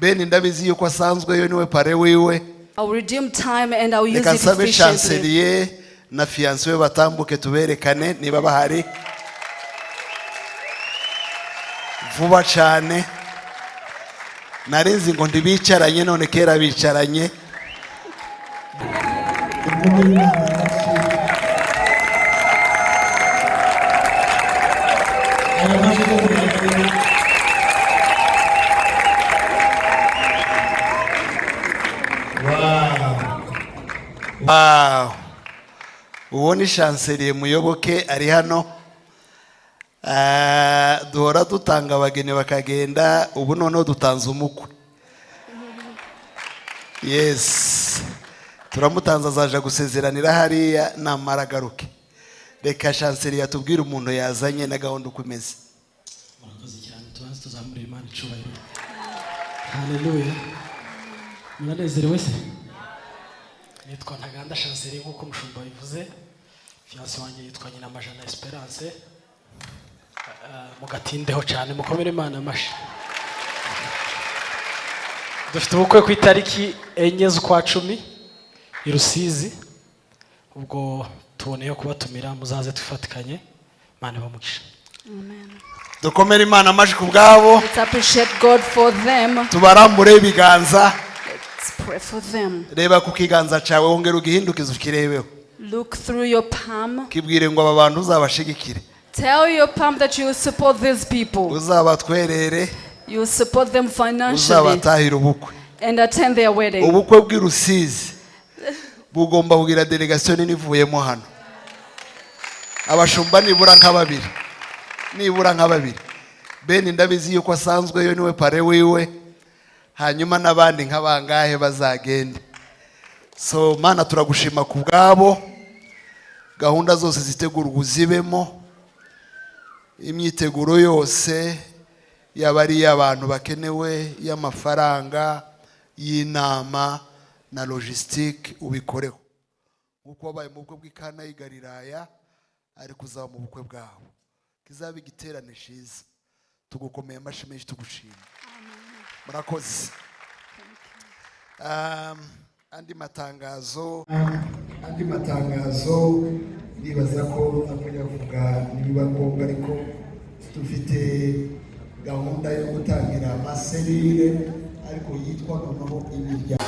Bene, ndabizi yuko asanzweyo, niwe parrain wiwe. I will redeem time and I will use Reka it nsabe efficiently. Chancelier na fiancé we batambuke, tuberekane niba bahari vuba cyane. Narinzi ngo ntibicaranye, none kera bicaranye. Dukomere Imana amashyi. Aya mashyi yo kugira. Wow. Wow. Uwo ni Chancelier Muyoboke, ari hano. Ah, duhora dutanga abageni bakagenda, ubu noneho dutanze umukwe. Yes, turamutanze, azaja gusezeranira hariya namara agaruke. Reka Chancelier atubwire umuntu yazanye na gahunda uko imeze. Murakoze cyane. Tubanze tuzamurira Imana icubahiro. Haleluya! Muranezerewe se? Nitwa Ntaganda Chancelier, nk'uko umushumba bivuze. Fiancé wanjye yitwa Nyina Majana Esperance. Mugatindeho cyane, mukomere Imana amashyi. Dufite ubukwe ku itariki 4 z'ukwa 10 i Rusizi. Ubwo tuboneyeho kubatumira, muzaze twifatikanye. Imana ibamugisha. Amen. Dukomere Imana amashyi ku bwabo. Let's appreciate God for them. Tubarambure ibiganza. Let's pray for them. Reba ku kiganza cyawe, wongere ugihindukize ukirebeho. Look through your palm. Kibwire ngo aba bantu uzabashigikire. Tell your palm that you will support these people. Uzabatwerere. You will support them financially Uzabatahira ubukwe. And attend their wedding. Ubukwe bw'i Rusizi bugomba kugira delegasiyo nini ivuyemo hano, abashumba nibura nka babiri, nibura nka babiri. Bene, ndabizi yuko asanzweyo, niwe parrain wiwe, hanyuma n'abandi nka bangahe bazagende. So Mana, turagushima ku bwabo. Gahunda zose zitegurwa uzibemo, imyiteguro yose, yaba ari iy'abantu bakenewe, y'amafaranga y'inama na logistique, ubikoreho nk'uko wabaye mu bukwe bw'i Kana y'i Galilaya, ari kuzaba mu bukwe bwabo. Kizaba igiterane cyiza. Tugukomeye amashyi menshi, tugushima. Murakoze. Andi matangazo ndibaza ko nza kuyavuga nibiba ngombwa, ariko dufite gahunda yo gutangira amaserire, ariko yitwa noneho imiryango.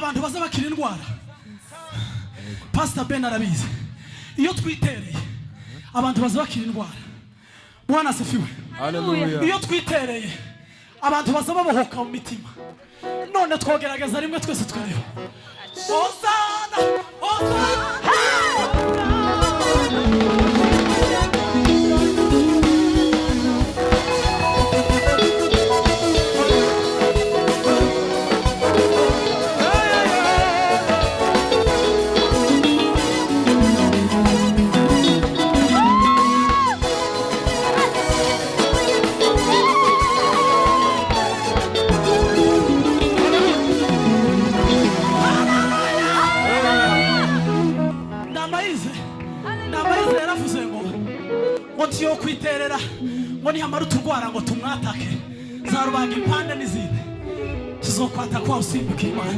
Abantu baza bakira indwara. Pastor Ben arabizi, iyo twitereye abantu baza bakira indwara. Bwana asifiwe. Hallelujah. Iyo twitereye abantu baza babohoka mu mitima. None twogerageza rimwe twese tukareba. Hosana, hosana. Ndamayize, Ndamayize yaravuze ngo ntiyo kwiterera, ngo nihamara uturwara ngo tumwatake za rubanga impande n'izindi tuzokwata kwa usimbuka Imana.